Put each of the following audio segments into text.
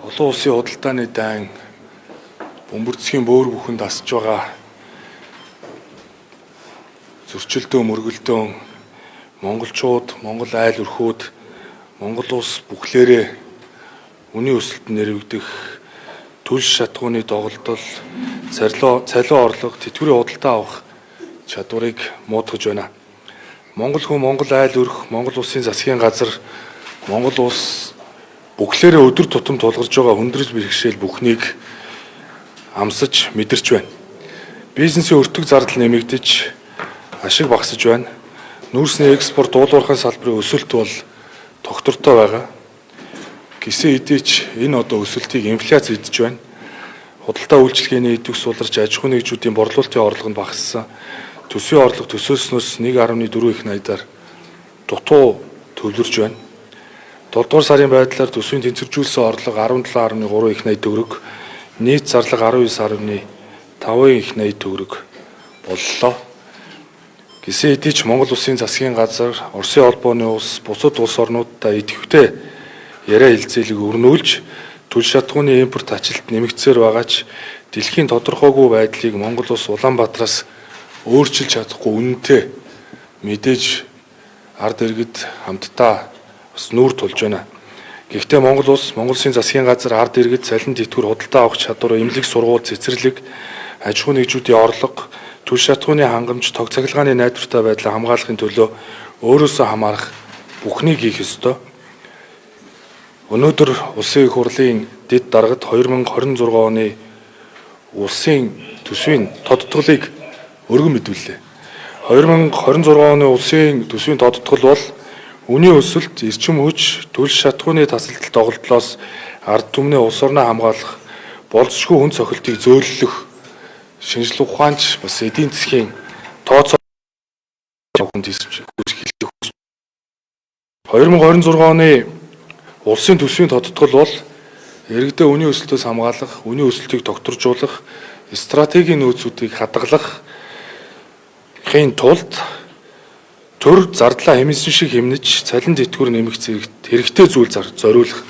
Олон улсын худалдааны дайн бөмбөрцгийн бөөр бүхэнд асж байгаа зөрчилдөөн мөргөлдөөн монголчууд, Монгол айл өрхүүд, Монгол улс бүхлээрээ үнийн өсөлтөнд нэрвэгдэх төлс шатгууны доголдол, цалин орлого, тэтгэврийн худалдаа авах чадварыг муудгаж байна. Монгол хүн, Монгол айл өрх, Монгол улсын засгийн газар, Монгол улс бүхлээрээ өдөр тутам тулгарч байгаа хүндрэл бэрхшээл бүхнийг амсаж мэдэрч байна. Бизнесийн өртөг зардал нэмэгдэж, ашиг багасж байна. Нүүрсний экспорт, уулуурхайн салбарын өсөлт бол тогтвортой байгаа. Гисэн хэдий ч энэ одоо өсөлтийг инфляц идэж байна. Худалдаа үйлчилгээний идэвх суларч аж ахуйн нэгжүүдийн борлуулалтын орлого нь багассан. Төсвийн орлого төсөөлснөөс 1.4 их найдаар дутуу төвлөрч байна. 7 дугаар сарын байдлаар төсвийн тэнцвэржүүлсэн орлого 17.3 их 80 төгрөг, нийт зарлага 19.5 их 80 төгрөг боллоо. Гисэн хэдий ч Монгол Улсын засгийн газар, Оросын холбооны улс, бусад улс орнуудтай идэвхтэй яриа хэлцээлийг өрнүүлж, түл шатгууны импорт ачлалт нэмэгдсээр байгаа ч дэлхийн тодорхойгүй байдлыг Монгол улс Улаанбаатараас өөрчилж чадахгүй үнэнтэй мэдээж ард иргэд хамтдаа бас нүүр тулж байна. Гэхдээ Монгол улс, Монгол Улсын засгийн газар ард иргэд цалин тэтгэвэр худалдаа авах чадвар, эмнэлэг сургууль, цэцэрлэг, аж ахуйн нэгжүүдийн орлого, түл шатгууны хангамж, тог цахилгааны найдвартай байдлаа хамгаалахын төлөө өөрөөсөө хамаарах бүхнийг хийх ёстой. Өнөөдөр Улсын их хурлын дэд даргад 2026 оны улсын төсвийн тодтголыг өргөн мэдүүллээ. 2026 оны улсын төсвийн тодтгол бол үнийн өсөлт, эрчим хүч, төлс шатхууны тасалдал доголдлоос ард түмний улс орноо хамгаалах, болзошгүй хүн цохилтыг зөөллөх шинжлэх ухаанч бас эдийн засгийн тооцоо хүнд хэлэх. 2026 оны улсын төсвийн тодтгол бол иргэдээ үнийн өсөлтөөс хамгаалах, үнийн өсөлтийг тогтворжуулах, стратегийн нөөцүүдийг хадгалах хин тулд төр зардлаа хэмнэсэн шиг хэмнэж, цалин тэтгэвэр нэмэх зэрэг хэрэгтэй зүйл зориулах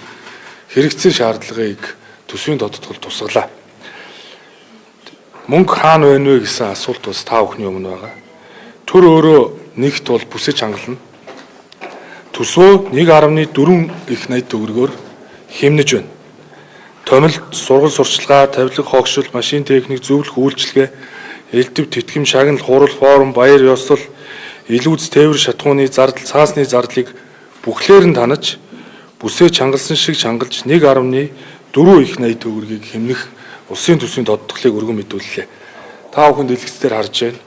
хэрэгцээ шаардлагыг төсвийн тодтгол тусгалаа. Мөнгө хаана байна вэ гэсэн асуулт бас та бүхний өмнө байгаа. Төр өөрөө нэгт бол бүсэж хангална. Төсвөө 1.4 их 80 төгрөгөөр хэмнэж байна. Томилт, сургал сурчлагаа, тавилга хогшил, машин техник, зөвлөх үйлчилгээ, элдэв тэтгэм, шагнал, хурал, форум, баяр ёслол, илүүц тээвэр шатхууны зардал, цаасны зардлыг бүхлээр нь танаж, бүсээ чангалсан шиг чангалж 1.4 их 80 төгрөгийг хэмнэх улсын төсвийн тодтголыг өргөн мэдүүллээ. Та бүхэн дэлгэцээр харж байна.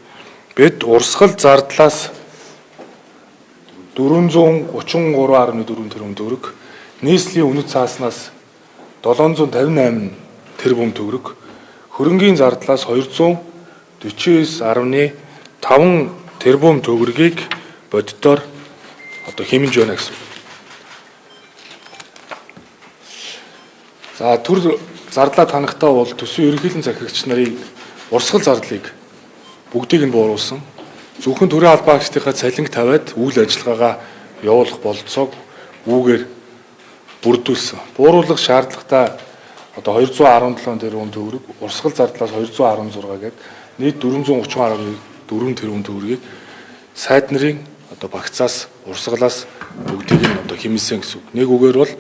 Бид урсгал зардлаас 433.4 тэрбум төгрөг, нийслэлийн үнэт цааснаас 758 тэрбум төгрөг, хөрөнгийн зардлаас 249.5 тэрбум төгрөгийг боддоор одоо хэмнэж байна гэсэн. За төр зардлаа танахдаа бол төсвийн ерөнхийлөн захирагч нарыг урсгал зардлыг бүгдийг нь бууруулсан. Зөвхөн төрийн албан агчдынхаа цалинг тавиад үйл ажиллагаагаа явуулах бололцоог үүгээр бүрдүүлсэн. Бууруулах шаардлагатай одоо 217 тэрбум төгрөг, урсгал зардлаас 216 гээд нийт 430.4 тэрбум төгрөгийг сайд нарын одоо багцаас урсгалаас бүгдийг нь одоо хэмнэсэн гэсэн үг. Нэг үгээр бол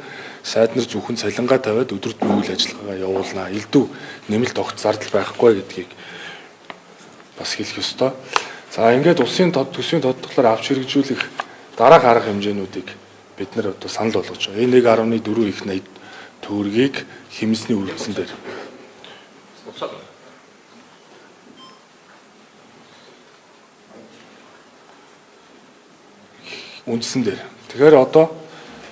сайд нар зөвхөн цалингаа тавиад өдөртмийн үйл ажиллагаагаа явуулнаа. Элдв нэмэлт огт зардал байхгүй гэдгийг бас хэлэх ёстой. За ингээд улсын төсвийн тодтголоор авч хэрэгжүүлэх дараах арга хэмжээнүүдийг бид нар одоо санал болгож байгаа. Энэ 1.4 их 80 төгрөгийг хэмнэсний үргэлжлэн дээр. Үндсэн дээр. Тэгэхээр одоо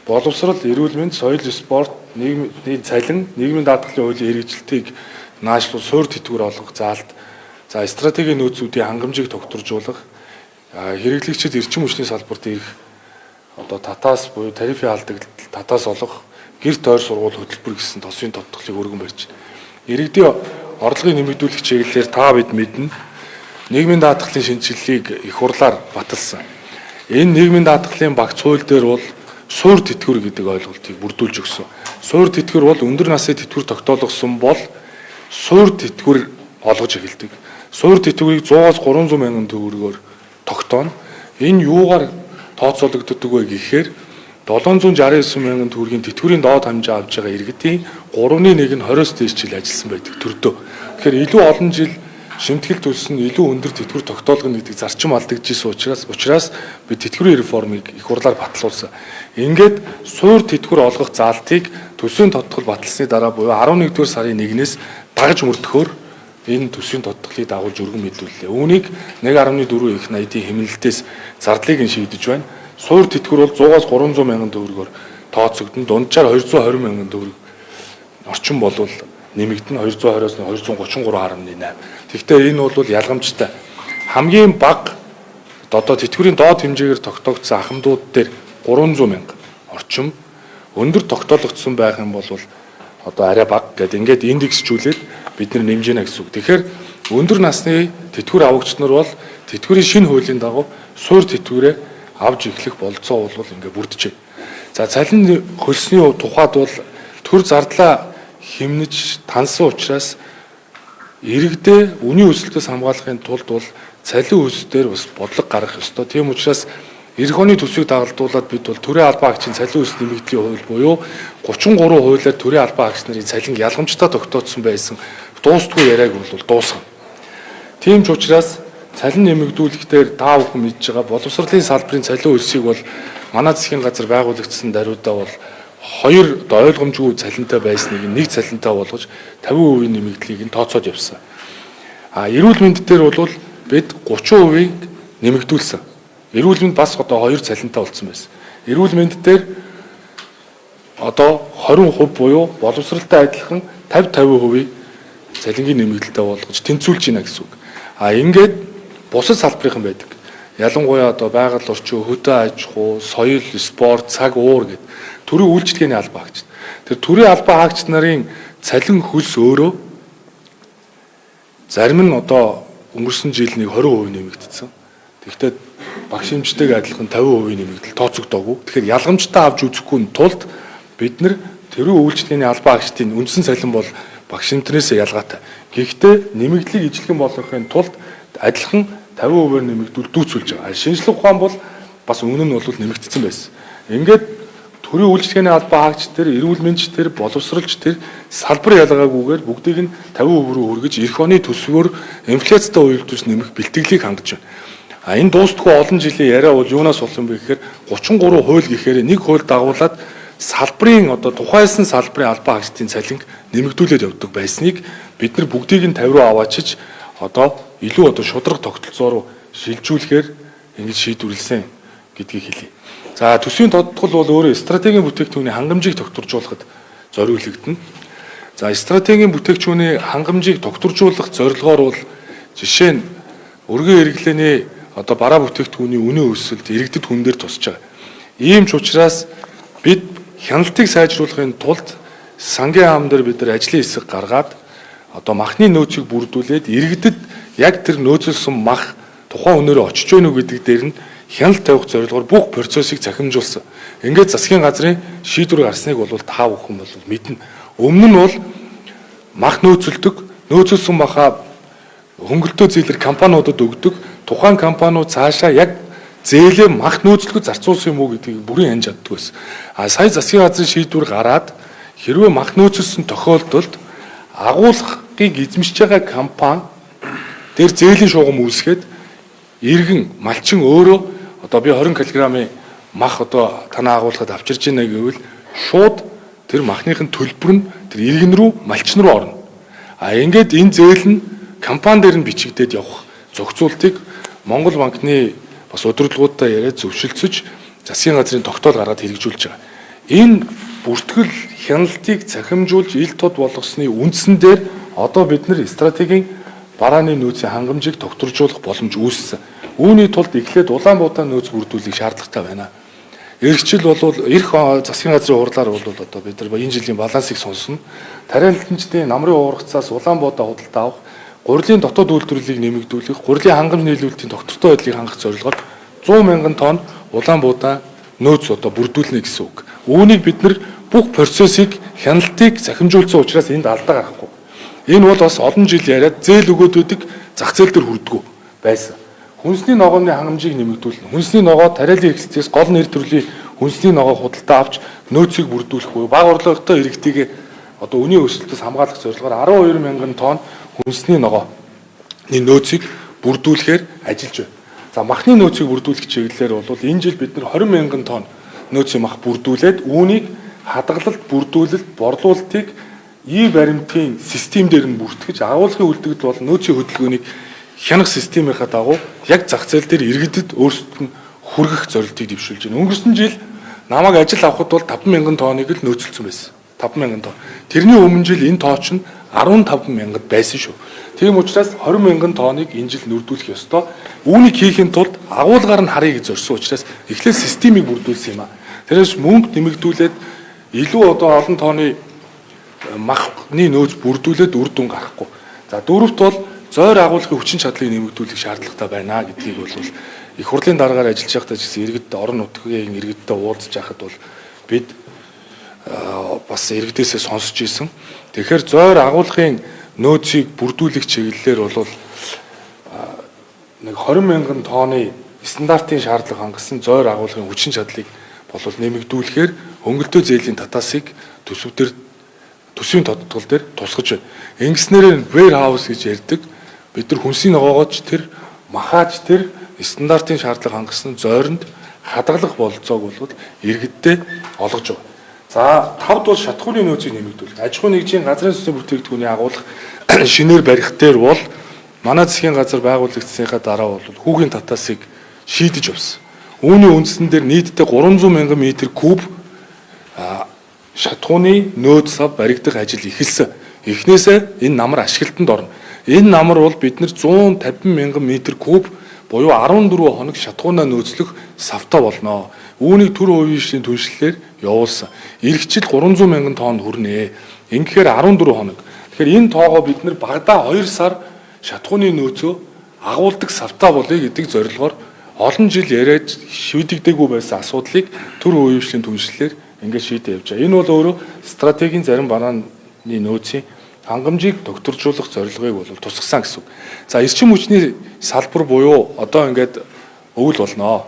боловсрол, эрүүл мэнд, соёл, спорт, нийгмийн цалин, нийгмийн даатгалын хуулийн хэрэгжилтийг наашлуул суур тэтгэвэр олгох заалт, за стратегийн нөөцүүдийн хангамжийг тогтворжуулах, хэрэглэгчид эрчим хүчний салбарт ирэх одоо татаас буюу тарифын алдагдал татаас олох, гэр тойр сургууль хөтөлбөр гэсэн төсвийн тодтголыг өргөн барьж байна. Иргэдийн орлогыг нэмэгдүүлэх чиглэлээр та бид мэднэ. Нийгмийн даатгалын шинжилгээг их хурлаар баталсан. Энэ нийгмийн даатгалын багц хууль дээр бол суур тэтгэвэр гэдэг ойлголтыг бүрдүүлж өгсөн. Суур тэтгэвэр бол өндөр насны тэтгэвэр тогтоологсон бол суур тэтгэвэр олгож эхэлдэг. Суур тэтгэврийг 100-аас 300 мянган төгрөгөөр тогтооно. Энэ юугаар тооцоологддог вэ гэхээр 769 мянган төгрөгийн тэтгэврийн доод хэмжээ авж байгаа иргэдийн 3.1 нь 20-оос дээш жил ажилласан байдаг төрдөө. Тэгэхээр илүү олон жил шимтгэл төлсөн илүү өндөр тэтгэвэр тогтоолгоно гэдэг зарчим алдагдчихсан учраас бид тэтгэврийн реформыг их хурлаар батлуулсан. Ингээд суур тэтгэвэр олгох заалтыг төсвийн тодтгол баталсны дараа буюу 11-р сарын 1-ээс дагаж мөрдөхөөр энэ төсвийн тодтголыг дагуулж өргөн мэдүүллээ. Үүнийг 1.4 их 80-ийн хэмнэлтээс зардлыг нь шийдэж байна. Суур тэтгэвэр бол 100-аас 300 мянган төгрөгөөр тооцогдоно. Дунджаар 220 мянган төгрөг орчин болвол нэмэгдэн 220-оос 233.8. Тэгэхдээ энэ бол ялгамжтай. Хамгийн бага одоо тэтгэврийн доод хэмжээгээр тогтоогдсон ахмадууд дээр 300 мянга орчим өндөр тогтоологдсон байх юм бол одоо арай бага гэдэг ингээд индексжүүлээд бид нар нэмж гинэ гэсэн үг. Тэгэхээр өндөр насны тэтгэвэр авагч нар бол тэтгэврийн шинэ хуулийн дагуу суур тэтгэврээ авч эхлэх бололцоо бол ингээд бүрджээ. За цалин хөлсний тухайд бол төр зардлаа хэмнэж тансан учраас иргэдээ үнийн өсөлтөөс хамгаалахын тулд бол цалин хөлс дээр бас бодлого гаргах ёстой. Тийм учраас эх оны төсвийг дагалдуулаад бид бол төрийн албан хаагчийн цалин хөлс нэмэгдлийн хууль буюу 33 хуулиар төрийн албан хаагч нарын цалинг ялгамжтай тогтооцсон байсан дуустгүй яриаг бол дуусгана. Тийм ч учраас цалин нэмэгдүүлэхдээ та бүхэн мэдж байгаа боловсролын салбарын цалин хөлсийг бол манай засгийн газар байгуулагдсан даруйдаа бол хоёр ойлгомжгүй цалинтай байсныг нэг цалинтай болгож 50% нэмэгдлийг нь тооцоод явсан. А эрүүл мэнд дээр бол бид 30%-ийг нэмэгдүүлсэн. Эрүүл мэнд бас одоо хоёр цалинтай болсон байсан. Эрүүл мэнд дээр одоо 20% буюу боловсралтай адилхан 50 50%-ийг цалингийн нэмэгдэлтэй болгож тэнцвүүлж байна гэсэн үг. А ингээд бусад салбарынхан байдаг. Ялангуяа одоо байгаль орчин, хөдөө аж ахуй, соёл, спорт, цаг уур гэд төрийн үйлчилгээний албан хаагч. Тэр төрийн албан хаагч нарын цалин хөлс өөрөө зарим нь одоо өнгөрсөн жил нэг 20% нэмэгдсэн. Тэгэхдээ багш эмчтэйг адилхан 50% нэмэгдэл тооцогдоогүй. Тэгэхээр ялгамжтай авч үзэхгүй тулд бид нар төрийн үйлчилгээний албан хаагчдын үндсэн цалин бол багш эмчнээс ялгаатай. Гэхдээ нэмэгдлийг ижилхэн болгохын тулд адилхан 50%-аар нэмэгдүүл дүүцүүлж байгаа. Шинжлэх ухаан бол бас өмнө нь бол нэмэгдсэн байсан. Ингээд төрийн үйлчилгээний албан хаагч тэр, эрүүл мэндч тэр, боловсролч тэр салбар ялгаагүйгээр бүгдийг нь 50% рүү хүргэж эх оны төсвөөр инфляцтай уялдуулж нэмэх бэлтгэлийг хангаж байна. А энэ дуустгүй олон жилийн яриа бол юунаас болсон бэ гэхээр 33 хууль гэхээр нэг хууль дагуулад салбарын одоо тухайлсан салбарын албан хаагчдын цалинг нэмэгдүүлээд явдаг байсныг бид нар бүгдийг нь 50 руу аваачиж одоо илүү одоо шударга тогтолцоо руу шилжүүлэхээр ингэж шийдвэрлэсэн гэдгийг хэлье. За төсвийн тодтгол бол өөрөө стратегийн бүтээгдэхүүний хангамжийг тогтворжуулахад зориулагдана. За стратегийн бүтээгдэхүүний хангамжийг тогтворжуулах зорилгоор бол жишээ нь өргөн хэрэглээний одоо бараа бүтээгдэхүүний үнийн өсөлт иргэдэд хүн дээр тусч байгаа. Ийм ч учраас бид хяналтыг сайжруулахын тулд сангийн хаам дээр бид нар ажлын хэсэг гаргаад одоо махны нөөцийг бүрдүүлээд иргэдэд яг тэр нөөцлөсөн мах тухайн үнээрээ очиж гэнэ үү гэдэг дээр нь хяналт тавих зорилгоор бүх процессыг цахимжуулсан. Ингээд засгийн газрын шийдвэр гарсныг бол та бүхэн бол мэднэ. Өмнө нь бол мах нөөцөлдөг, нөөцлөсөн махаа хөнгөлтөө зээлэр компаниудад өгдөг. Тухайн компаниуд цаашаа яг зээлээ мах нөөцлөхөд зарцуулсан юм уу гэдгийг бүрэн янж чаддаг байсан. А сая засгийн газрын шийдвэр гараад хэрвээ мах нөөцлөсөн тохиолдолд агуулгыг эзэмшиж байгаа компани дээр зээлийн шугам үүсгээд иргэн малчин өөрөө одоо би 20 кг-ын мах одоо танаа агуулгад авчирж байна гэвэл шууд тэр махных нь төлбөр нь тэр иргэн рүү малчин руу орно. А ингээд энэ зээл нь компани дээр нь бичигдээд явах зохицуултыг Монгол банкны бас удирдлагуудтай яриад зөвшөлдсөж засгийн газрын тогтоол гаргаад хэрэгжүүлж байгаа. Энэ бүртгэл хяналтыг цахимжуулж ил тод болгосны үндсэн дээр одоо бид нар стратегийн барааны нөөцийн хангамжийг тогтворжуулах боломж үүссэн. Үүний тулд эхлээд Улаанбаатар нөөц бүрдүүлэх шаардлагатай байна. Эх жил бол эх засгийн газрын хурлаар бол одоо бид нар энэ жилийн балансыг сонсно. Тариаланчдын намрын уургацаас Улаанбаатар худалдаа авах, гурилын дотоод үйлдвэрлэлийг нэмэгдүүлэх, гурилын хангамж нийлүүлэлтийн тогтвортой байдлыг хангах зорилгоор 100 мянган тонн Улаанбаатар нөөц одоо бүрдүүлнэ гэсэн үг. Үүнийг бид нар бүх процессыг Хяналтыг захимжуулсан учраас энд алдаа гарахгүй. Энэ бол бас олон жил яриад зээл өгөөд өгдөг зах зээл дээр хүрдэггүй байсан. Хүнсний ногооны хангамжийг нэмэгдүүлнэ. Хүнсний ногоо тариалан хэрэглэгчдээс гол нэр төрлийн хүнсний ногоо худалдаа авч нөөцийг бүрдүүлэх буюу бага орлоготой иргэдийг одоо үнийн өсөлтөөс хамгаалах зорилгоор 12 мянган тонн хүнсний ногооны нөөцийг бүрдүүлэхээр ажиллаж байна. За махны нөөцийг бүрдүүлэх чиглэлээр бол энэ жил бид нар 20 мянган тонн нөөцийн мах бүрдүүлээд үүнийг хадгалалт, бүрдүүлэлт, борлуулалтыг ив баримтын систем дээр нь бүртгэж агуулгын үлдэгдэл бол нөөцийн хөдөлгөөнийг хянах системийнхаа дагуу яг зах зээл дээр иргэдэд өөрсдөд нь хүргэх зорилтыг дэвшүүлж байна. Өнгөрсөн жил намайг ажил авахд бол 5 мянган тонныг л нөөцлөсөн байсан. 5 мянган тонн. Тэрний өмнө жил энэ тоо чинь 15 мянгад байсан шүү. Тийм учраас 20 мянган тонныг энэ жил нүрдүүлэх ёстой. Үүнийг хийхин тулд агуулгаар нь харъя гэж зорьсон учраас эхлээд системийг бүрдүүлсэн юм а. Тэрээс мөнгө нэмэгдүүлээд илүү одоо олон тооны махны нөөц бүрдүүлээд үр дүн гарахгүй. За дөрөвт бол зойр агуулгын хүчин чадлыг нэмэгдүүлэх шаардлагатай байна гэдгийг бол их хурлын дараагаар ажиллаж байхдаа ч гэсэн иргэд орон нутгийн иргэдтэй уулзж байхад бол бид бас иргэдээсээ сонсч ирсэн. Тэгэхээр зойр агуулгын нөөцийг бүрдүүлэх чиглэлээр бол нэг 20 мянган тонны стандартын шаардлага хангасан зойр агуулгын хүчин чадлыг болвол нэмэгдүүлэхээр хөнгөлтөө зээлийн татаасыг төсөв дээр төсвийн тодтгол дээр тусгаж байна. Ингэснээр warehouse гэж ярьдаг. Бид нар хүнсийн ногоогооч тэр махаач тэр стандартын шаардлага хангасан зойронд хадгалах бололцоог бол иргэддээ олгож байгаа. За тавд бол шатхууны нөөцийг нэмэгдүүлэх. Аж ахуйн нэгжийн газрын сүсний бүтээгдэхүүний агуулга шинээр барих дээр бол манай засгийн газар байгуулагдсныхаа дараа бол хүүгийн татаасыг шийдэж явсан. Үүний үндсэн дээр нийтдээ 300 мянган метр куб шатхууны нөөц сав баригдах ажил эхэлсэн. Эхнээсээ энэ намар ашиглалтанд орно. Энэ намар бол бид нар 150 мянган метр куб буюу 14 хоног шатхуунаа нөөцлөх савтай болно. Үүнийг төр хувийн шлийн түншлэлээр явуулсан. Ирэх жил 300 мянган тонн хүрнэ. Ингэхээр 14 хоног. Тэгэхээр энэ тоогоо бид нар багадаа 2 сар шатхууны нөөцөө агуулдаг савтай болъё гэдэг зорилгоор олон жил яриад шийдэгдээгүй байсан асуудлыг төр хувийн шлийн түншлэлээр ингээд шийдээ явж байгаа. Энэ бол өөрөө стратегийн зарим барааны нөөцийн хангамжийг докторжуулах зорилгыг бол тусгасан гэсэн үг. За эрчим хүчний салбар буюу одоо ингээд өвөл болноо.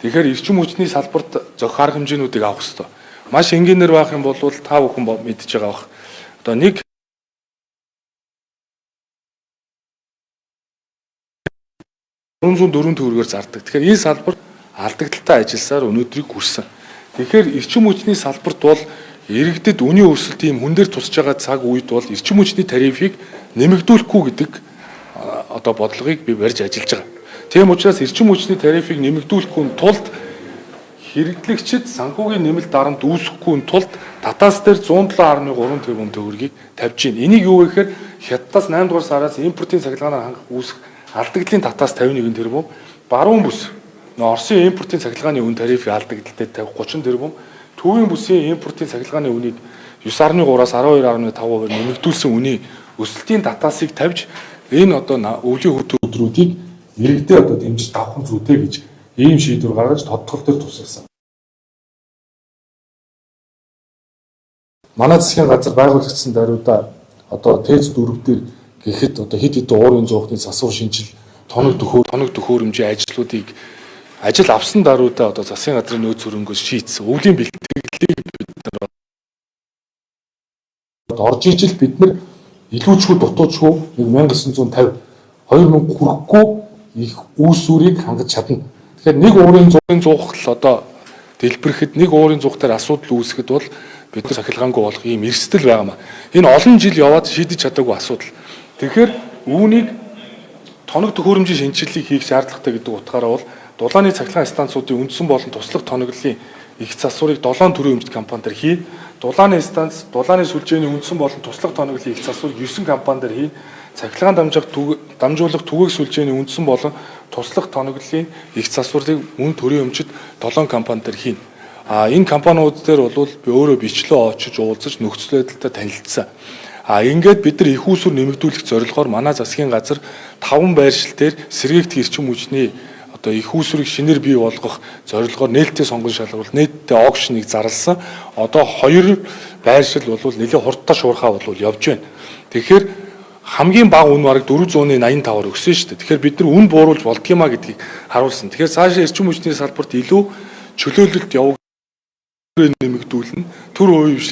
Тэгэхээр эрчим хүчний салбарт зохих арга хэмжээнүүдийг авах хэрэгтэй. Маш энгийнээр байх юм бол та бүхэн мэдж байгаа бах. Одоо нэг 304 төгрөгөөр зардаг. Тэгэхээр энэ салбар алдагдaltaй ажилласаар өнөөдрийг хүрсэн. Тэгэхээр эрчим хүчний салбарт бол иргэдэд үнийн өсөлт ийм хүн дээр тусч байгаа цаг үед бол эрчим хүчний тарифыг нэмэгдүүлэхгүй гэдэг одоо бодлогыг би барьж ажиллаж байгаа. Тийм учраас эрчим хүчний тарифыг нэмэгдүүлэхгүй тулд хэрэглэгчид санхүүгийн нэмэлт дарамт үүсэхгүй тулд татаас дээр 107.3 тэрбум төгрөгийг тавьж байна. Энийг юу вэ гэхээр Хятадаас 8 дугаар сараас импортын цахилгаанаар хангах үүсэх алдагдлын татаас 51 тэрбум, баруун бүс Оросын импортын цахилгааны үн тарифын алдагдaltaй тавих 30 тэрбум, Төвийн бүсийн импортын цахилгааны үнийг 9.3-аас 12.5% нэмэгдүүлсэн үний өсөлтийн татаасыг тавьж энэ одоо өвлийн хөтө өдрүүдийг иргэдээ одоо дэмжиж давах нь зүйтэй гэж ийм шийдвэр гаргаж тодтгол дээр тусгасан. Манай засгийн газар байгуулагдсан даруйда одоо ТЭЦ 4 дээр гэхэд одоо хэд хэдэн уурын зуухны засвар шинжил, тоног төхөөрөмжийн ажлуудыг ажил авсан даруйда одоо засгийн газрын нөөц хөрөнгөөс шийдсэн. Өвлийн бэлтгэлийг бид нар орж ижил бид нар илүүчгүй дутуучгүй 1950 2000 хүрэхгүй их үүсвэрийг хангаж чадна. Тэгэхээр нэг уурын зуухал одоо дэлбэрэхэд нэг уурын зуух дээр асуудал үүсгэхэд бол бид нар цахилгаангүй болох ийм эрсдэл байгаа маа. Энэ олон жил яваад шийдэж чадаагүй асуудал. Тэгэхээр үүнийг тоног төхөөрөмжийн шинжилгээг хийх шаардлагатай гэдэг утгаараа бол дулааны цахилгаан станцуудын үндсэн болон туслах тоноглолын их засварыг 7 төрийн өмчт компани дээр хий. Дулааны станц, дулааны сүлжээний үндсэн болон туслах тоноглолын их засварыг 9 компани дээр хий. Цахилгаан дамжуулах түгээх сүлжээний үндсэн болон туслах тоноглолын их засварлыг мөн төрийн өмчт 7 компани дээр хийнэ. А энэ компаниуд дээр бол би өөрөө бичлээ очиж уулзаж нөхцөл байдалтай танилцсан. А ингээд бид нар их үүсвэр нэмэгдүүлэх зорилгоор манай засгийн газар 5 байршил дээр сэргээгдэх эрчим хүчний одоо их үүсвэрийг шинээр бий болгох зорилгоор нээлттэй сонгон шалгаруулалт, нээлттэй аукшныг зарласан. Одоо 2 Байршил бол нэлээд хурдтай шуурхаа бол явж байна. Тэгэхээр хамгийн бага үн бараг 485-аар өссөн шүү дээ. Тэгэхээр бид нар үн бууруулж болдгиймаа гэдгийг харуулсан. Тэгэхээр цаашаа эрчим хүчний салбарт илүү чөлөөлөлт яваг нэмэгдүүлнэ. Төр хувийн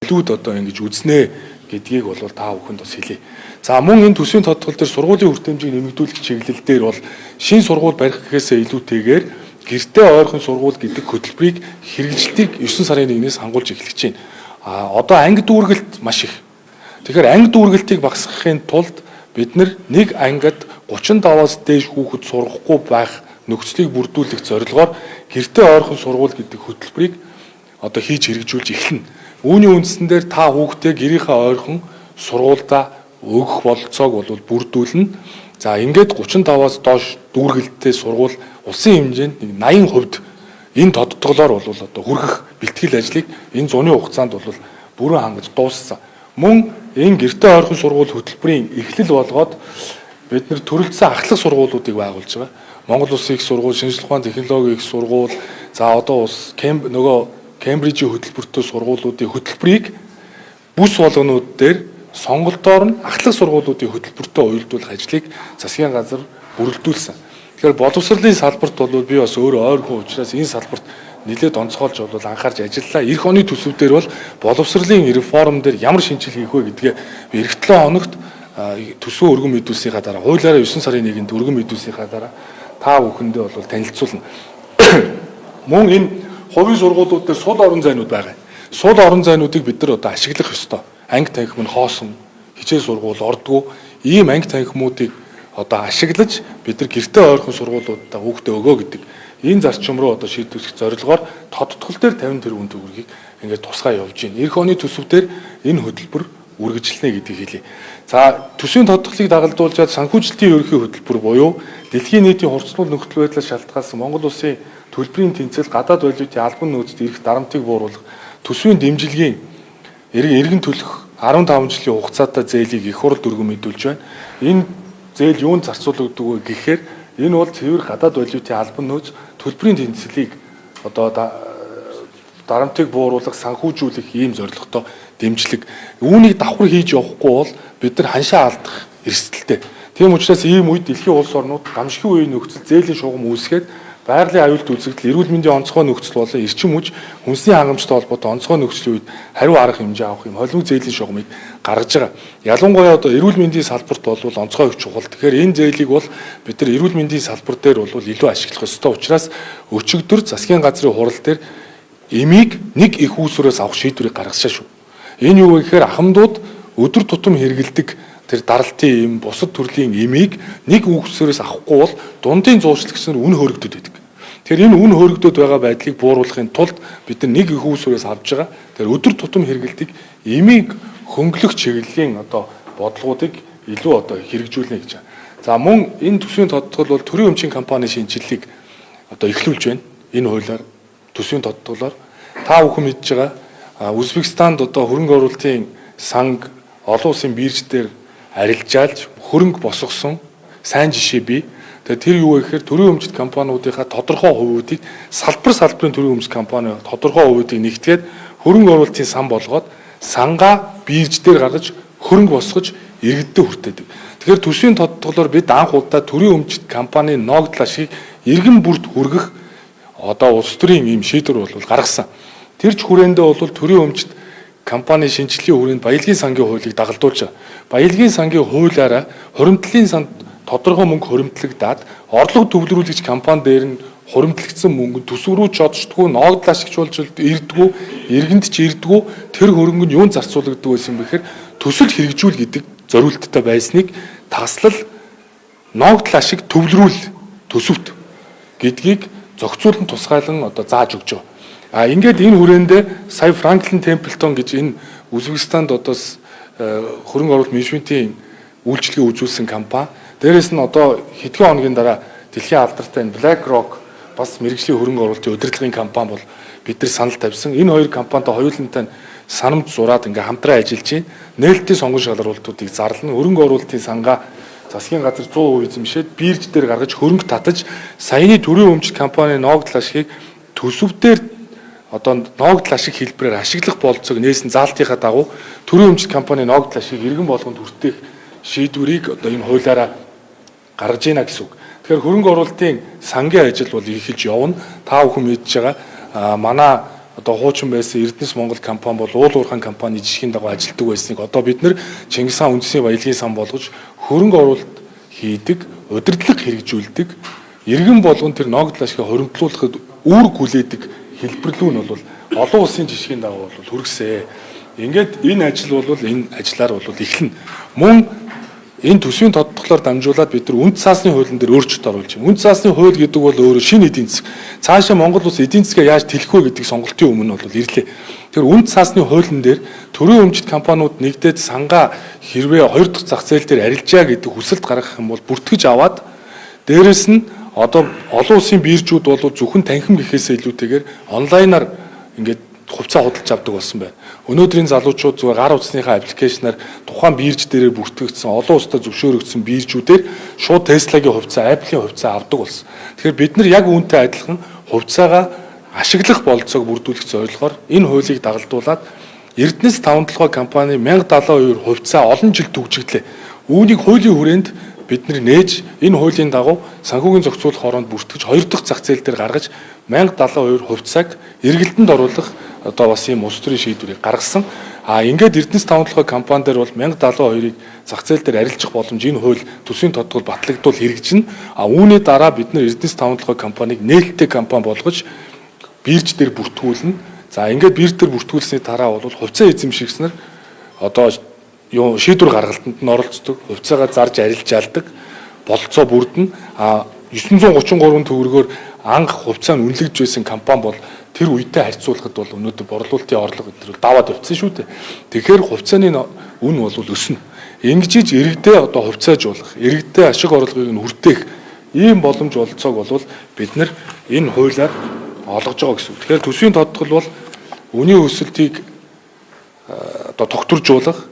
илүүд одоо ингэж үзнэ гэдгийг бол та бүхэнд бас хэлье. За мөн энэ төсвийн тодтгол дээр сургуулийн хүртээмжийг нэмэгдүүлэх чиглэл дээр бол шинэ сургууль барих гэхээсээ илүүтэйгээр гэртээ ойрхон сургууль гэдэг хөтөлбөрийг хэрэгжилтийг 9 сарын 1-ээс хангуулж эхлэж байна. А одоо анги дүүргэлт маш их. Тэгэхээр анги дүүргэлтийг багасгахын тулд бид нэг ангид 35-аас дээш хүүхэд сурахгүй байх нөхцөлийг бүрдүүлэх зорилгоор гэртээ ойрхон сургууль гэдэг хөтөлбөрийг одоо хийж хэрэгжүүлж эхэлнэ. Үүний үндсэн дээр та хүүхдээ гэрийнхээ ойрхон сургуульдаа өгөх бололцоог бол бүрдүүлнэ. За ингээд 35-аас доош дүүргэлттэй сургууль улсын хэмжээнд нэг 80% энэ тодтголоор бол одоо хүргэх бэлтгэл ажлыг энэ зуны хугацаанд бол бүрэн хангаж дууссан. Мөн энэ гэртээ ойрхон сургууль хөтөлбөрийн эхлэл болгоод бид нэр төрөлдсөн ахлах сургуулиудыг байгуулж байгаа. Монгол Улсын их сургууль, шинжлэх ухаан технологийн их сургууль, за одоо улс нөгөө Кембрижийн хөтөлбөртэй сургуулиудын хөтөлбөрийг бүс болгонууд дээр сонголтоор нь ахлах сургуулиудын хөтөлбөртэй уялдуулах ажлыг засгийн газар бүрэлдүүлсэн. Тэгэхээр боловсролын салбарт бол би бас өөрөө ойр хүн учраас энэ салбарт нэлээд онцгойлж бол анхаарч ажиллалаа. Ирэх оны төсөв дээр бол боловсролын реформ дээр ямар шинжилгээ хийх вэ гэдгээ би ирэх 7 хоногт төсвөө өргөн мэдүүлсийнхаа дараа хуулиараа 9 сарын 1-нд өргөн мэдүүлсийнхаа дараа та бүхэндээ бол танилцуулна. Мөн энэ хувийн сургуулиуд дээр сул орон зайнууд байгаа. Сул орон зайнуудыг бид нар одоо ашиглах ёстой. Анги танхим нь хоосон, хичээл сургууль ордгоо ийм анги танхимуудыг одоо ашиглаж бид нар гэртээ ойрхон сургуулиудаа хүүхдээ өгөө гэдэг энэ зарчим руу одоо шийдвэрлэх зорилгоор тодтгол дээр 50 тэрбум төгрөгийг ингээд тусгай явж байна. Ирэх оны төсөв дээр энэ хөтөлбөр үргэлжлэнэ гэдгийг хэлье. За төсвийн тодтголыг дагалдуулжаад санхүүжилтийн ерөнхий хөтөлбөр буюу дэлхийн нийтийн хурцлуул нөхцөл байдлаас шалтгаалсан Монгол улсын төлбөрийн тэнцэл гадаад валютын албан нөөцөд ирэх дарамтыг бууруулах төсвийн дэмжлэгийн эргэн төлөх 15 жилийн хугацаатай зээлийг их хурл өргөн мэдүүлж байна. Энэ зээл юунд зарцуулагддаг вэ гэхээр энэ бол цэвэр гадаад валютын албан нөөц төлбөрийн тэнцлийг одоо дарамтыг бууруулах, санхүүжүүлэх ийм зорилготой дэмжлэг. Үүнийг давхар хийж явахгүй бол бид нар ханшаа алдах эрсдэлтэй. Тийм учраас ийм үед дэлхийн улс орнууд гамшигын үеийн нөхцөл зээлийн шугам үүсгээд байгалийн аюулт үзэгдэл, эрүүл мэндийн онцгой нөхцөл болон эрчим хүч, хүнсний хангамжтай холбоотой онцгой нөхцөлийн үед хариу арга хэмжээ авах юм холимог зээлийн шугамыг гаргаж байгаа. Ялангуяа одоо эрүүл мэндийн салбарт бол онцгой их чухал. Тэгэхээр энэ зээлийг бол бид нар эрүүл мэндийн салбар дээр бол илүү ашиглах ёстой учраас өчигдөр засгийн газрын хурал дээр эмийг нэг их үүсвэрээс авах шийдвэрийг гаргасан шүү. Энэ юу вэ гэхээр ахмадууд өдөр тутам хэрэглэдэг тэр даралтын эм, бусад төрлийн эмийг нэг үүсвэрээс авахгүй бол дундын зуучлагч нар үн хөөрөгдөд байдаг. Тэгэхээр энэ үн хөөрөгдөд байгаа байдлыг бууруулахын тулд бид нар нэг их үүсвэрээс авж байгаа. Тэр өдөр тутам хэрэглэдэг эмийг хөнгөлөх чиглэлийн одоо бодлогоодыг илүү одоо хэрэгжүүлнэ гэж байна. За мөн энэ төсвийн тодтгол бол төрийн өмчийн компани шинжилгээг одоо эхлүүлж байна. Энэ хуулиар төсвийн тодтголоор та бүхэн мэдж байгаа Узбекистанд одоо хөрөнгө оруулалтын санг олон улсын бирж дээр арилжаалж хөрөнгө босгосон сайн жишээ бий. Тэгээ тэр юу вэ гэхээр төрийн өмчт компаниудынхаа тодорхой хувиудыг салбар салбарын төрийн өмчт компани тодорхой хувиудыг нэгтгээд хөрөнгө оруулалтын сан болгоод сангаа бирж дээр гаргаж хөрөнгө босгож иргэддээ хүртээдэг. Тэгэхээр төсвийн тодтголоор бид анх удаа төрийн өмчт компани ногдол ашгийг иргэн бүрт хүргэх одоо улс төрийн ийм шийдвэр бол гаргасан. Тэр ч хүрээндээ бол төрийн өмчт компани шинжилгээний хүрээнд баялагын сангийн хуулийг дагалдуулж байгаа. Баялагын сангийн хуулиараа хуримтлалын санд тодорхой мөнгө хуримтлагдаад орлого төвлөрүүлэгч компани дээр нь хуримтлагдсан мөнгө нь төсөв рүү ч одчдгүй, ногдол ашигч болж ирдгүү, иргэнд ч ирдгүү, тэр хөрөнгө нь юунд зарцуулагддаг байсан бэ гэхээр төсөл хэрэгжүүл гэдэг зориулттай байсныг таслал ногдол ашиг төвлөрүүл төсөвт гэдгийг зохицуулан тусгайлан одоо зааж өгч байгаа. А ингээд энэ хүрээндээ сая Франклин Темплтон гэж энэ Узбекистанд одоо хөрөнгө оруулалт менежментийн үйлчилгээ үзүүлсэн компани. Дээрээс нь одоо хэдхэн хоногийн дараа дэлхийн алдартай энэ BlackRock бас мэргэжлийн хөрөнгө оруулалтын удирдлагын компани бол бид нар санал тавьсан. Энэ хоёр компанитай хоёулантай санамж зураад ингээ хамтран ажиллаж байна. Нээлттэй сонгон шалруултуудыг зарлана. Хөрөнгө оруулалтын сангаа засгийн газар 100% эзэмшээд бирж дээр гаргаж хөрөнгө татаж саяны төрийн өмчт компани ногдол ашигыг төсөв дээр одоо ноогдол ашиг хэлбэрээр ашиглах болцоог нээсэн заалтынхаа дагуу төрийн өмчт компани ноогдол ашгийг иргэн болгонд хүртэх шийдвэрийг одоо энэ хуулиараа гаргаж ийна гэсэн үг. Тэгэхээр хөрөнгө оруулалтын сангийн ажил бол эхэлж явна. Та бүхэн мэдж байгаа, манай одоо хуучин байсан Эрдэнэс Монгол компани бол уул уурхайн компани жишгийн дагуу ажилладаг байсныг одоо бид нэр Чингис хаан үндэсний баялагын сан болгож хөрөнгө оруулалт хийдэг, удирдлага хэрэгжүүлдэг, иргэн болгон тэр ноогдол ашгийг хоримтлуулахад үүрэг хүлээдэг хэлбэрлүү нь бол олон улсын жишгийн дагуу бол хүргэсэ. Ингээд энэ ажил бол энэ ажиллаар бол эхэлнэ. Мөн энэ төсвийн тодтголоор дамжуулаад бид нар үнд цаасны хуулийн дээр өөрчлөлт оруулж байна. Үнд цаасны хууль гэдэг бол өөрөө шинэ эдийн засаг. Цаашаа Монгол улс эдийн засгаа яаж тэлэх вэ гэдэг сонголтын өмнө бол ирлээ. Тэр үнд цаасны хуулийн дээр төрийн өмчт компаниуд нэгдээд сангаа хэрвээ хоёр дахь зах зээл дээр арилжаа гэдэг хүсэлт гаргах юм бол бүртгэж аваад, дээрэс нь одоо олон улсын биржүүд бол зөвхөн танхим гэхээсээ илүүтэйгээр онлайнаар ингээд хувьцаа худалдаж авдаг болсон байна. Өнөөдрийн залуучууд зүгээр гар утасныхаа application аар тухайн бирж дээрээ бүртгэгдсэн, олон улстай зөвшөөрөгдсөн биржүүдээр шууд Tesla-гийн хувьцаа, Apple-ийн хувьцаа авдаг болсон. Тэгэхээр бид нар яг үүнтэй адилхан хувьцаагаа ашиглах бололцоог бүрдүүлэх зорилгоор энэ хуулийг дагалдуулаад Эрдэнэс таван толгой компани 1072 хувьцаа олон жил түгжигдлээ. Үүнийг хуулийн хүрээнд бид нар нээж, энэ хуулийн дагуу санхүүгийн зохицуулах хороонд бүртгэж, хоёр дахь зах зээл дээр гаргаж 1072 хувьцааг эргэлтэнд оруулах одоо бас ийм улс төрийн шийдвэрийг гаргасан. А ингээд Эрдэнэс таван толгой компани дээр бол 1072-ыг зах зээл дээр арилжих боломж энэ хууль төсвийн тодтгол батлагдвал хэрэгжинэ. А үүний дараа бид нар Эрдэнэс таван толгой компанийг нээлттэй компани болгож бирж дээр бүртгүүлнэ. За, ингээд бирж дээр бүртгүүлсний дараа бол хувьцаа эзэмшигч нар одоо юу шийдвэр гаргалтанд нь оролцдог, хувьцаагаа зарж арилжаалдаг бололцоо бүрдэнэ. А 933 төгрөгөөр анх хувьцаа нь үнэлэгдэж байсан компани бол тэр үедээ харьцуулахад бол өнөөдөр борлуулалтын орлого энэ даваад явцсан шүү дээ. Тэгэхээр хувьцааны үн бол өснө. Ингэж иргэдээ одоо хувьцаажуулах, иргэдээ ашиг орлогыг нь хүртээх ийм боломж бололцоог бол бид нар энэ хуулиар олгож байгаа гэсэн үг. Тэгэхээр төсвийн тодтгол бол үнийн өсөлтийг одоо тогтворжуулах,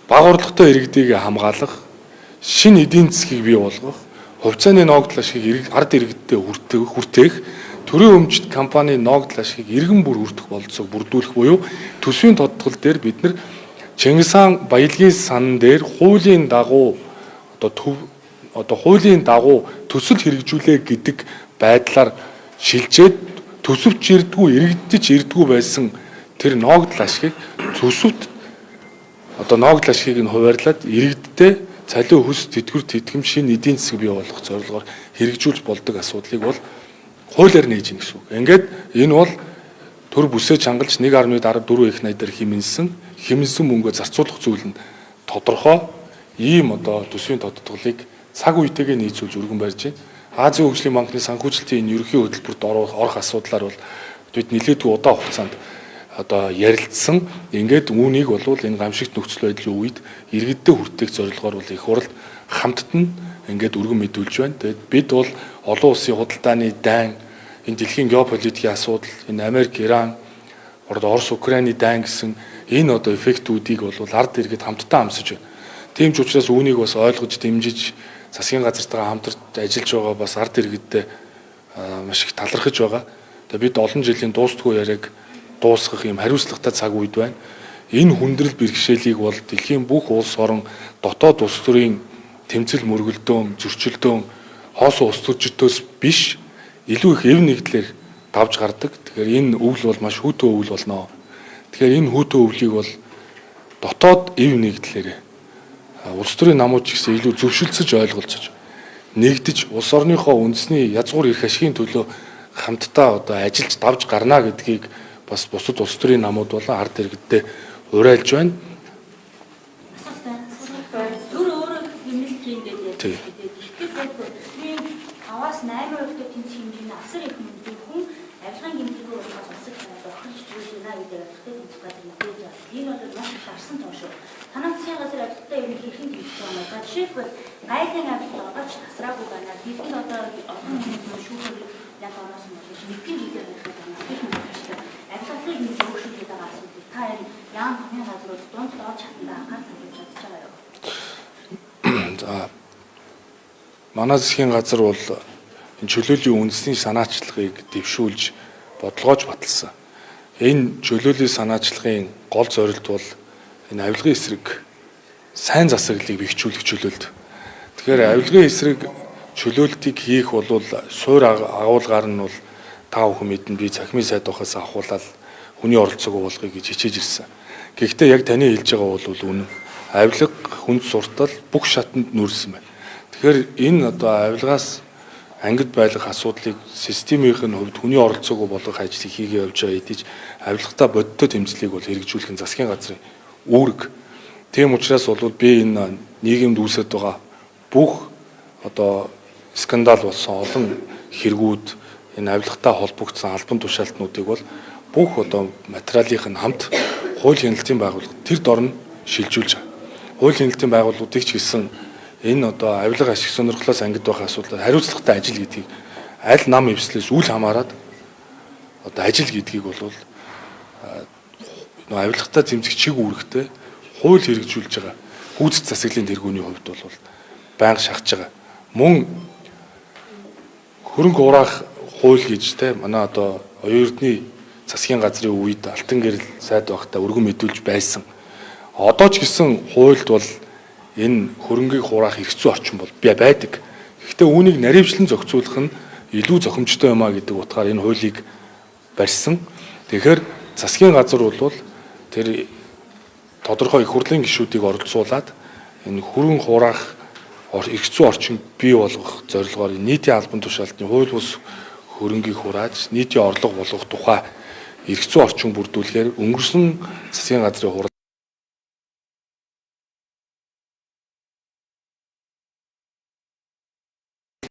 бага орлоготой иргэдийг хамгаалах, шинэ эдийн засгийг бий болгох, хувьцааны ноогдол ашигыг ард иргэдтэй хүртээх, төрийн өмчт компани ноогдол ашигыг иргэн бүр хүртэх бололцоог бүрдүүлэх буюу төсвийн тодтгол дээр бид нар Чингис хаан баялагын сан дээр хуулийн дагуу одоо хуулийн дагуу төсөл хэрэгжүүлээ гэдэг байдлаар шилжээд төсөвч ирдгүү, иргэдэж ирдгүү байсан тэр ноогдол ашигыг төсөвт одоо ноогдол ашигыг нь хуваарлаад иргэдтэй цалин хөлс тэтгэвэр тэтгэм шинэ эдийн засаг бий болгох зорилгоор хэрэгжүүлж болдог асуудлыг бол хуулиар нээж гин гэсэн үг. Ингээд энэ бол төр бүсээ чангалж 1.14 их найдаар хэмнэсэн мөнгөө зарцуулах зүйл нь тодорхой ийм одоо төсвийн тодтголыг цаг үетэйгээ нийцүүлж өргөн барьж байна. Азийн хөгжлийн банкны санхүүжилтийн энэ ерөнхий хөтөлбөрт орох асуудлаар бол бид нэлээдгүй удаан хугацаанд одоо ярилцсан. Ингээд үүнийг бол энэ гамшигт нөхцөл байдлын үед иргэдтэй хүртэх зорилгоор бол их хурал хамтд нь ингээд өргөн мэдүүлж байна. Тэгээд бид бол олон улсын худалдааны дайн, энэ дэлхийн геополитикийн асуудал, энэ Америк, Иран, Орос, Украины дайн гэсэн энэ одоо эффектүүдийг бол ард иргэд хамтдаа амсаж байна. Тийм ч учраас үүнийг бас ойлгож дэмжиж засгийн газартайгаа хамтарч ажиллаж байгаа бас ард иргэдтэй маш их талархаж байгаа. Тэгээд бид олон жилийн дуустгүй яриаг дуусгах юм хариуцлагатай цаг үед байна. Энэ хүндрэл бэрхшээлийг бол дэлхийн бүх улс орон дотоод улс төрийн тэмцэл мөргөлдөөн, зөрчилдөөн, хоосон улс төрчдөөс биш, илүү их эв нэгдлэр давж гардаг. Тэгэхээр энэ өвөл бол маш хүйтэн өвөл болно. Тэгэхээр энэ хүйтэн өвлийг бол дотоод эв нэгдлэр улс төрийн намууд ч гэсэн илүү зөвшөлдсөж, ойлголцож нэгдэж улс орныхоо үндэсний язгуур эрх ашигын төлөө хамтдаа одоо ажиллаж давж гарна гэдгийг бас бусад улс төрийн намууд болон ард иргэдтэй уриалж байна. Төр өөрөө хэмнэлт хийн гэдэг ярьдаг. Тэгэхдээ төсвийн 5-аас 8% тэнцэх хэмжээний асар их мөнгө зөвхөн авилгын гэмтэрхүү болохоос улсад бохирч чиглэж байна гэдэг авилгатай тэнцэх газар мэдээж байна. Энэ бол маш их дарсан тоо шүү. Танай засгийн газар авилгатай ер нь хэрхэн тэнцэж байгаа юм бэ? За, жишээлбэл, гайлын авилга одоо ч тасраагүй байна. Тэдэнд одоо олон хүмүүс шүүхээр яг ороосон болж нэгэн жилээр ярих юм байна. Гэх мэтчлэн авилгалыг нэг зөөгшүүлээд байгаа асуудлыг та энэ яам хамгийн газрууд дунд доод шатанд анхаарал хандуулж чадж байгаа юу? За, манай засгийн газар бол энэ чөлөөлийн үндэсний санаачлагыг дэвшүүлж бодлогоож баталсан. Энэ чөлөөллийн санаачлагын гол зорилт бол энэ авилгын эсрэг сайн засаглалыг бэхжүүлэх чөлөөлт. Тэгэхээр авилгын эсрэг чөлөөлтийг хийх бол суур агуулгаар нь бол та бүхэн мэднэ, би цахимын сайд байхаас ахуулаад хүний оролцоог уулгая гэж хичээж ирсэн. Гэхдээ яг таны хэлж байгаа бол үнэн. Авилга, хүнд суртал бүх шатанд нүрсэн байна. Тэгэхээр энэ одоо авилгаас ангид байлгах асуудлыг системийнх нь хувьд хүний оролцоог болгох ажлыг хийгээ явж байгаа хэдий ч авилгатай бодиттой тэмцлийг бол хэрэгжүүлэх нь засгийн газрын үүрэг. Тийм учраас бол би энэ нийгэмд үүсэт байгаа бүх одоо скандал болсон олон хэрэгүүд, энэ авилгатай холбогдсон албан тушаалтнуудыг бол бүх одоо материалынх нь хамт хууль хяналтын байгууллага тэр дор нь шилжүүлж байгаа. Хууль хяналтын байгууллагуудыг ч гэсэн энэ одоо авилга, ашиг сонирхлоос ангид байх асуудлаар хариуцлагатай ажил гэдгийг аль нам эвслээс үл хамааран одоо ажил гэдгийг бол нөө авилгатай зэмзэх чиг үүрэгтэй хууль хэрэгжүүлж байгаа хүйцэд засаглалын тэргүүний хувьд бол байнга шахаж байгаа. Мөн хөрөнгө хураах хууль гэж те манай одоо оюун эрдний засгийн газрын үед алтан гэрэл сайд байхдаа өргөн мэдүүлж байсан. Одоо ч гэсэн хуульд бол энэ хөрөнгийг хураах эрх зүйн орчин бол байдаг. Гэхдээ үүнийг наривчлан зохицуулах нь илүү зохимжтой юм а гэдэг утгаар энэ хуулийг барьсан. Тэгэхээр засгийн газар бол тэр тодорхой их хурлын гишүүдийг оролцуулаад энэ хөрөнгө хураах эрх зүйн орчин бий болгох зорилгоор нийтийн албан тушаалтны хууль бус хөрөнгийг хурааж нийтийн орлого болгох тухай эрх зүйн орчин бүрдүүлэхээр өнгөрсөн засгийн газрын хурал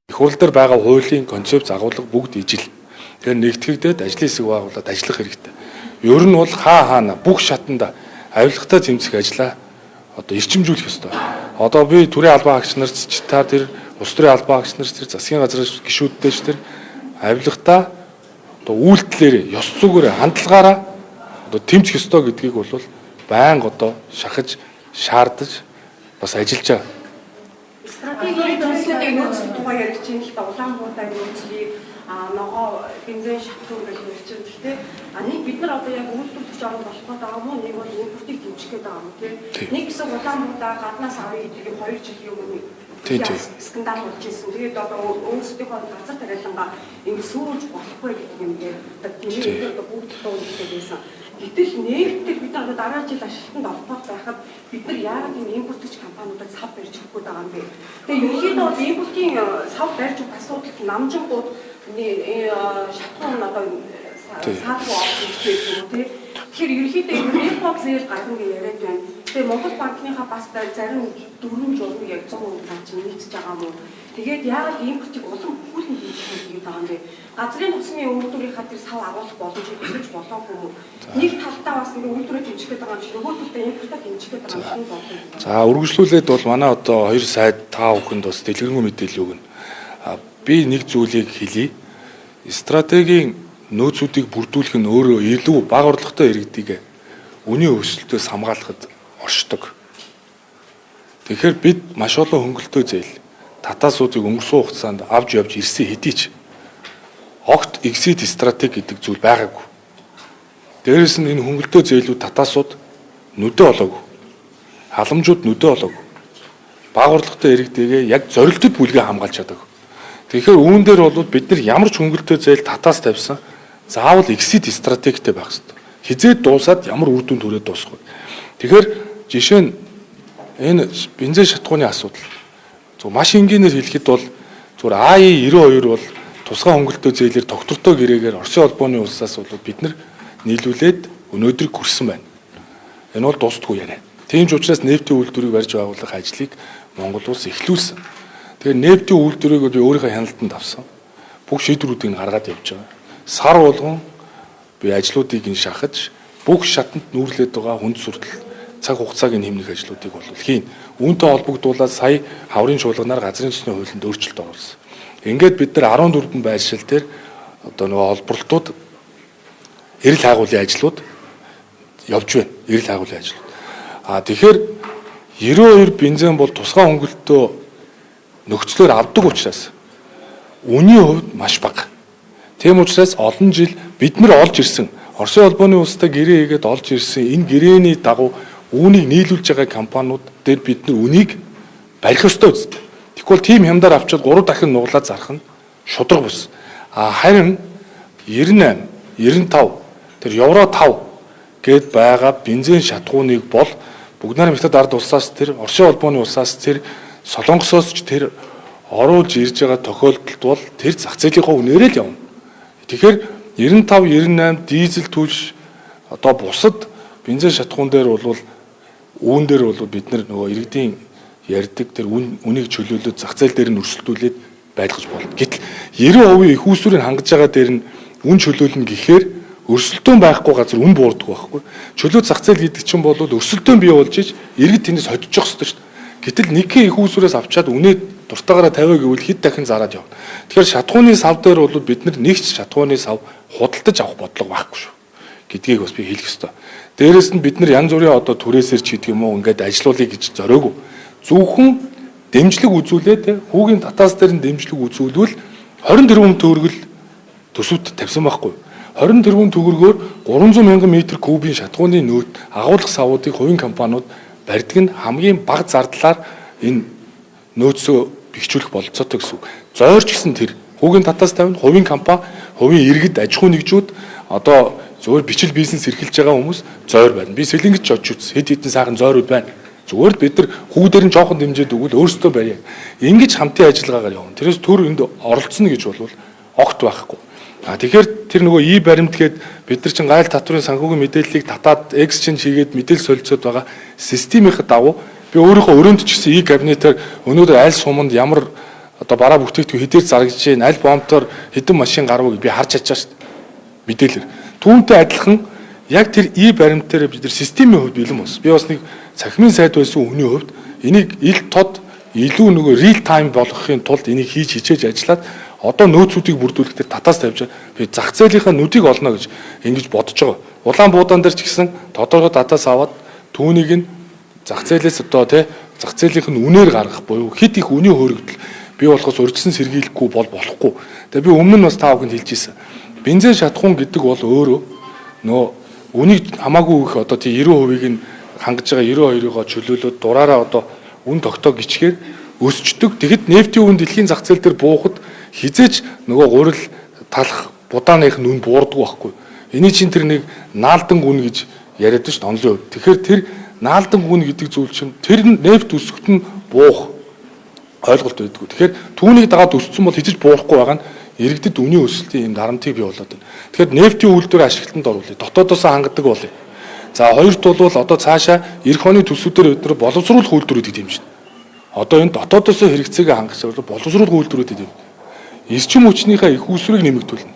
их хурал дээр байгаа хуулийн концепц агуулга бүгд ижил. Тэгэхээр нэгтгэгдээд ажлын хэсэг байгуулад ажиллах хэрэгтэй. Ер нь бол хаа хаана бүх шатанда авилгатай зэмцэх ажлаа одоо эрчимжүүлэх ёстой. Одоо би төрийн албан хаагч нарт ч та тэр улс төрийн албан хаагч нарт тэр засгийн газрын гишүүдтэй ч тэр авилгатай одоо үйлдэлээр ёс зүгээр хандлагаараа одоо тэмцэх ёстой гэдгийг бол байнга одоо шахаж шаардаж бас ажиллаж байгаа. Стратегийн нөөцлүүдийг нөөцлөх тухай яригч юм л да, Улаанбуудаа нөөцлийг ногоо бензин шатуу гэж ярьж байна л тэ. Нэг бид нар одоо яг үйлдвэрлэгч орн болох гээд байгаа юм уу? Нэг бол импортыг дэмжих гээд байгаа юм тий. Нэг хэсэг Улаанбуудаа гаднаас авъя гэдэг юм 2 жилийн өмнө скандал болж ирсэн. Тэгээд одоо өөрсдийнхөө газар тариалангаа ингэ сүүрж болохгүй гэдэг юм ярьдаг. Тийм одоо бүгд дуу нэгтэй байсан. Гэтэл нефтээр бид нар дараа жил ашиглалтанд орох байхад бид нар яагаад энэ импортлогч компаниудад сав барьж өгөхгүй байгаа юм бэ? Тэгээ ерөнхийдөө бол импортын сав барьж өгөх асуудалд намжингууд шатхуун нь одоо саадгүй орж ирэх юм уу тий? Тэгэхээр ерөнхийдөө энэ репо зээл гаргана гэж яриад байна. Тэгээ Монгол банкныхаа бас зарим 4 журам яг 100% цаа чинь нийцэж байгаа юм уу? Тэгээд яагаад импортыг улам бүхүүлэн дэмжих юм гэдэг байгаа юм бэ? Газрын тосны үйлдвэрийнхаа тэр сав агуулах боломжийг өсгөж болоогүй юм уу? Нэг талдаа бас ингээ үйлдвэрээ дэмжих гээд байгаа юм шиг нөгөө талдаа импортаа дэмжих гээд байгаа юм шиг болно. За үргэлжлүүлээд бол манай одоо хоёр сайд та бүхэнд бас дэлгэрэнгүй мэдээлэл өгнө. Би нэг зүйлийг хэлье. Стратегийн нөөцүүдийг бүрдүүлэх нь өөрөө илүү бага орлоготой иргэдийг үнийн өсөлтөөс хамгаалахад оршдог. Тэгэхээр бид маш олон хөнгөлтөө зээл татаасуудыг өнгөрсөн хугацаанд авч явж ирсэн хэдий ч огт exit стратеги гэдэг зүйл байгаагүй. Дээрээс нь энэ хөнгөлтөө зээлүүд татаасууд нүдэ олоогүй. Халамжууд нүдэ олоогүй. Бага орлоготой иргэдийгээ яг зорилтод бүлгээ хамгаалж чадаагүй. Тэгэхээр үүн дээр бол бид нар ямар ч хөнгөлтөө зээл татаас тавьсан заавал exit стратегтэй байх хэрэгтэй. Хизээд дуусаад ямар үр дүн төрөөд дуусах вэ? Тэгэхээр жишээ нь энэ бензин шатхууны асуудал. Зөв маш энгийнээр хэлэхэд бол зөв АИ 92 бол тусгай хөнгөлтөө зээлээр тогтвортой гэрээгээр Оросын холбооны улсаас бол бид нар нийлүүлээд өнөөдрийг хүрсэн байна. Энэ бол дуустгүй яриа. Тийм ч учраас нефтийн үйлдвэрийг барьж байгуулах ажлыг Монгол улс эхлүүлсэн. Тэгэхээр нефтийн үйлдвэрийг би өөрийнхөө хяналтанд авсан. Бүх шийдвэрүүдийг нь гаргаад явж байгаа. Сар болгон би ажлуудыг нь шахаж бүх шатанд нүүрлээд байгаа хүнд суртал цаг хугацааг нь хэмнэх ажлуудыг бол хийн. Үүнтэй холбогдуулаад сая хаврын чуулганаар газрын цэсний хуулинд өөрчлөлт оруулсан. Ингээд бид нар 14 байршил дээр одоо нөгөө олборлолтууд эрэл хайгуулын ажлууд явж байна. Эрэл хайгуулын ажлууд. Тэгэхээр 92 бензин бол тусгай хөнгөлтөө нөхцлөөр авдаг учраас үнийн хувьд маш бага. Тийм учраас олон жил бид нар олж ирсэн Оросын холбооны улстай гэрээ хийгээд олж ирсэн энэ гэрээний дагуу үүнийг нийлүүлж байгаа компаниуд дээр бид нар үнийг барих ёстой үстэй. Тэгэхгүй бол тийм хямдар авчиад 3 дахин нуглаад зарах нь шударга бус. А харин 98, 95 тэр евро 5 гээд байгаа бензин шатхууныг бол бүгд найрамдах Хятад ард улсаас тэр Оросын холбооны улсаас тэр Солонгосоос ч тэр оруулж ирж байгаа тохиолдолд бол тэр зах зээлийнхаа үнээрээ л явна. Тэгэхээр 95, 98 дизель түлш одоо бусад бензин шатхуун дээр бол үүн дээр бол бид нар нөгөө иргэдийн ярьдаг тэр үнийг чөлөөлөөд зах зээл дээр нь өрсөлдүүлээд байлгаж болно. Гэтэл 90% их усүрийг хангаж байгаа дээр нь үн чөлөөлнө гэхээр өрсөлдөөн байхгүй газар үн буурдаг байхгүй. Чөлөө зах зээл гэдэг чинь бол өрсөлдөөн бий болж ич иргэд тэрнээс хожиж явах ёстой шүү дээ. Гэтэл нэгхэн их усүрээс авчаад үнээ дуртаагаараа 50 гэвэл хэд дахин зараад явна. Тэгэхээр шатхууны сав дээр бол бид нар нэгч шатхууны сав худалдаж авах бодлого байхгүй шүү гэдгийг бас би хэлэх ёстой. Дээрээс нь бид нар янз бүрийн одоо түрээсэр ч гэдэг юм уу ингээд ажилуулъя гэж зориогүй. Зөвхөн дэмжлэг үзүүлээд хүүгийн татаас дээр нь дэмжлэг үзүүлвэл 20 тэрбум төгрөгөл төсөвт тавьсан байхгүй. 20 тэрбум төгрөгөөр 300 мянган метр кубын шатхууны нөөт агуулах савуудыг хувийн компаниуд барьдаг нь хамгийн бага зардлаар энэ нөөцөө бэхжүүлэх бололцоотой гэсэн үг. Зойрч гэсэн тэр хүүгийн татаас тавина, хувийн компани, хувийн иргэд, аж ахуйн нэгжүүд одоо зөвхөн бичил бизнес эрхэлж байгаа хүмүүс зойр байна. Би Сэлэнгэж очиж үзсэн. Хэд хэдэн сайхан зойрууд байна. Зүгээр л бид нар хүүдээр нь жоохон дэмжиж өгвөл өөрсдөө барья. Ингэж хамтын ажиллагаагаар явна. Тэрээс төр энд оролцоно гэж бол огт байхгүй. А тэгэхээр тэр нөгөө и баримт гээд бид нар чинь гайл татврын санхүүгийн мэдээллийг татаад exchange хийгээд мэдээлэл солилцоод байгаа системийн дагуу би өөрийнхөө өрөөнд ч гэсэн и кабинетээр өнөөдөр аль суманд ямар одоо бараа бүтээгдэхүүн хэдээр зарагдж байна, аль бомтоор хэдэн машин гарав гэж би харж чадж байгаа шүү дээ. Мэдээлэлээр. Түүнтэй адилхан яг тэр и баримтаар бид нар системийн хувьд бэлэн болсон. Би бас нэг цахимын сайд байсан хүний хувьд энийг ил тод илүү нөгөө real time болгохын тулд энийг хийж хичээж ажиллаад одоо нөөцүүдийг бүрдүүлэх дээр татаас тавьж би зах зээлийнхаа нүдийг олно гэж ингэж бодож байгаа. Улаан буудаан дээр ч гэсэн тодорхой татаас аваад түүнийг нь зах зээлээс одоо тий зах зээлийнх нь үнээр гаргах буюу хэд их үнийн хөөрөгдөл би болохоос урьдчилан сэргийлэхгүй бол болохгүй. Тэгээ би өмнө нь бас та бүхэнд хэлж ирсэн. Бензин шатхуун гэдэг бол өөрөө нөө үнийг хамаагүй их одоо тий 90%-ийг нь хангаж байгаа 92-ыг чөлөөлөөд дураараа одоо үн тогтоо гिचгээр өсчдөг. Тэгэхэд нефтийн үн дэлхийн зах зээл дээр буухад хизээч нөгөө гурил талах будааных нь үн буурдаг байхгүй. Эний чинь тэр нэг наалдан үн гэж яриад шүү дээ онлын хувьд. Тэгэхээр тэр наалдан үн гэдэг зүйл чинь тэр нефт өсөхт нь буух ойлголт байдгүй. Тэгэхээр түүнийг дагаад өссөн бол хизэж буурахгүй байгаа нь иргэдэд үнийн өсөлтийн юм дарамтыг бий болоод байна. Тэгэхээр нефтийн үйлдвэр ашиглалтанд оруулъя. Дотоодоос хангадаг болъё. За хоёрт бол одоо цаашаа эх оны төсвүүдээр бид нар боловсруулах үйлдвэрүүдийг дэмжинэ. Одоо энэ дотоодоос хэрэгцээгээ хангах боловсруулах үйлдвэрүүдийг дэмжинэ. Эрчим хүчнийхээ их усрыг нэмэгдүүлнэ.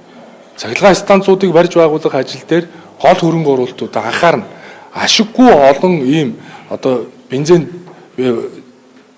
Цахилгаан станцуудыг барьж байгуулах ажил дээр гол хөрөнгө оруулалтуудаа анхаарна. Ашиггүй олон ийм одоо бензин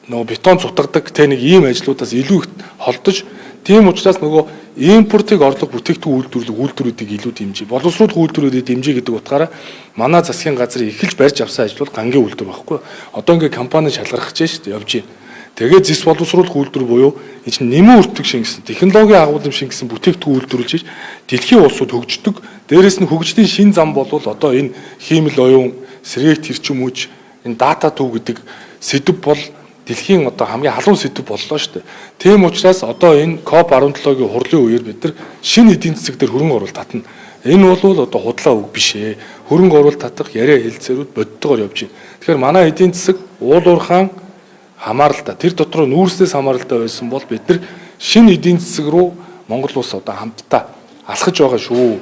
нөгөө бетон цутгадаг тэ нэг ийм ажлуудаас илүү их холдож тийм учраас нөгөө импортыг орлого бүтээгдэхүүн үйлдвэрлэх үйлдвэрүүдийг илүү дэмжиж, боловсруулах үйлдвэрүүдийг дэмжиж гэдэг утгаараа манай засгийн газар эхэлж барьж авсан ажил бол гангийн үйлдвэр байхгүй. Одоо ингээ компани шалгарах гэж шүү дээ явж байна. Тэгээд зэс боловсруулах үйлдвэр буюу энэ чинь нэмэн өртөг шингэсэн, технологийн агуулгын шингэсэн бүтээгдэхүүн үйлдвэрлэж дэлхийн улсууд хөгждөг. Дээрээс нь хөгжлийн шин зам болвол одоо энэ хиймэл оюун, сэргээгт эрчим хүч, энэ дата төв гэдэг сэдэв бол дэлхийн одоо хамгийн халуун сэдэв боллоо шүү дээ. Тийм учраас одоо энэ COP17-гийн хурлын үеэр бид нар шинэ эдийн засаг дээр хөрөнгө оруулалт татна. Энэ бол одоо худлаа үг биш ээ. Хөрөнгө оруулалт татах яриа хэлцээрүүд бодтойгоор явж байна. Тэгэхээр манай эдийн засаг уулуурхаан хамааралтай. Тэр дотор нүүрснээс хамааралтай байсан бол бид нар шинэ эдийн засаг руу Монгол улс одоо хамтдаа алхаж байгаа шүү.